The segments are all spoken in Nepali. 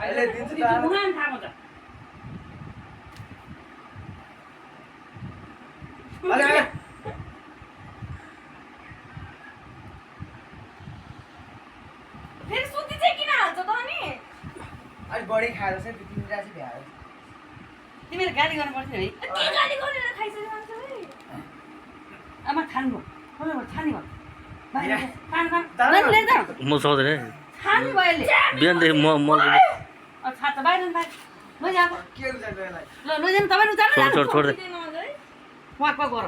अहिले दिन्छु त मुहान खाएको त अरे फेरि सुति चाहिँ किन हाल्छ त अनि अलि बढी खाएर चाहिँ तिमीले चाहिँ भ्यायो तिमीले गाली गर्नु पर्थ्यो है के गाली गरेर खाइसक्यो मान्छेले आमा खानु भयो खाने भयो म सक्दैन खानु भयो अहिले बिहानदेखि म छात बाहिर लैजाऊ के हुन्छ त्यसलाई ल लैजानु तपाईँ उता छोड छोड छोड दे वाक वाक गर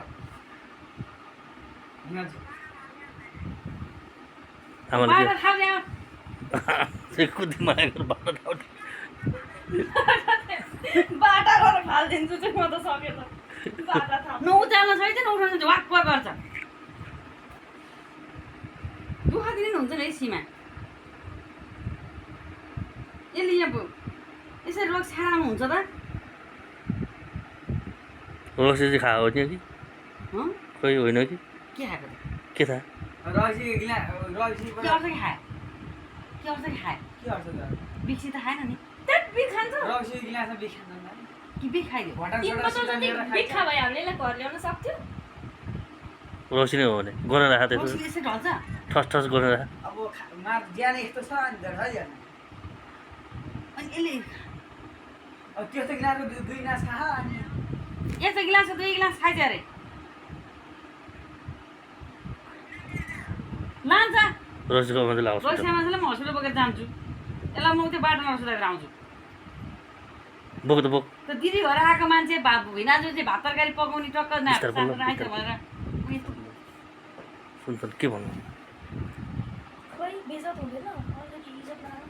आमाले बाहिर खाऊ यहाँ के कुदी माया गरेर बाटो ठाउँ बाटा गरेर फालिदिन्छु चाहिँ म त सकेँ त बाटा थाहा नउचाल्न छैन उठाउनु वाक वाक गर्छ दुःख दिनु हुन्छ नि है सीमा यसले यहाँ यसरी रक्स खानु हुन्छ त रक्सी चाहिँ खाएको थियो कि हँ खोइ होइन कि के खाएको त के थाहा रक्सी गिला रक्सी के अर्थ कि खायो के अर्थ कि खायो के अर्थ त बिक्सी त खाएन नि त्यही बिख खान्छ रक्सी गिलासमा बिखान्छ कि बिख खाइदियो भटार 3 बोतल जति बिखा भयो हामीले यसलाई घर ल्याउन सक्थ्यो रक्सी नै हो भने गर्न राख रक्सी त्यसो यसरी ढल्छ ठस ठस गर्न राख अब मार ज्यान यस्तो छ अनि त है अनि यसले अब त्यस्तो गिलासको दुई गिलास खा अनि यस्तो गिलास 2 गिलास खाइछ अरे लान्छ रक्सीको मान्छे लाउँछ रक्सीमा मान्छेलाई म हस्पिटल बोकेर जान्छु यसलाई म त्यो बाटोमा बसेर आउँछु बोक त बोक त दिदी घर आएको मान्छे भिनाजु चाहिँ भात तरकारी पकाउने टक्क बिस्तार बोल्नु, राख्छ बिस्तार भनेर सुन त के भन्नु खोइ बेइज्जत हुँदैन अलरेडी इज्जत लाग्यो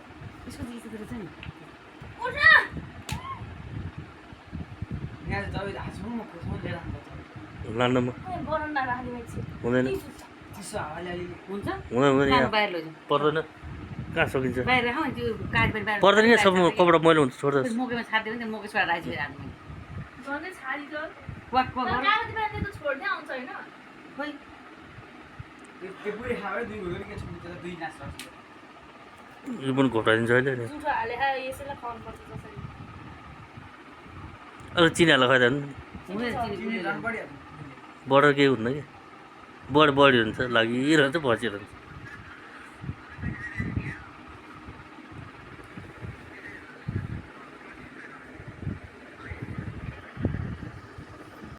यसको चाहिँ इज्जत रहेछ नि उठ न यहाँ दबाई हास्नु म खोज्नु लिएर आउँछ लान्न म बरन्डा राख्ने मान्छे हुँदैन चिसो हावाले अलि हुन्छ हुँदैन हुँदैन लानु यहाँ बाहिर लैजाउँ पर्दैन कहाँ सकिन्छ बाहिर राखौँ अनि त्यो कागज पनि बाहिर पर्दैन यहाँ सब कपडा मैलो हुन्छ छोड्दा मोकेमा छाडिदियो भने मोके छोडेर आइसक्यो हाल्नु मैले झन्डै छाडी त वाक वाक गर। कागती बाहिरले त छोड्दै आउँछ होइन खोइ त्यो पुरै खायो दुई भयो के छ दुई गिलास रक्सी यो पनि घोप्टाइदिन्छ अहिले नि जुठो हाले यसैलाई खुवाउनु पर्छ जसरी अब चिनी हालेर खुवाइदियो भने हुँदैन चिनी चिनी पुरै झन् बढी बर्डर केही हुन्न कि बढी हुन्छ लागिरहन्छ बसिरहन्छ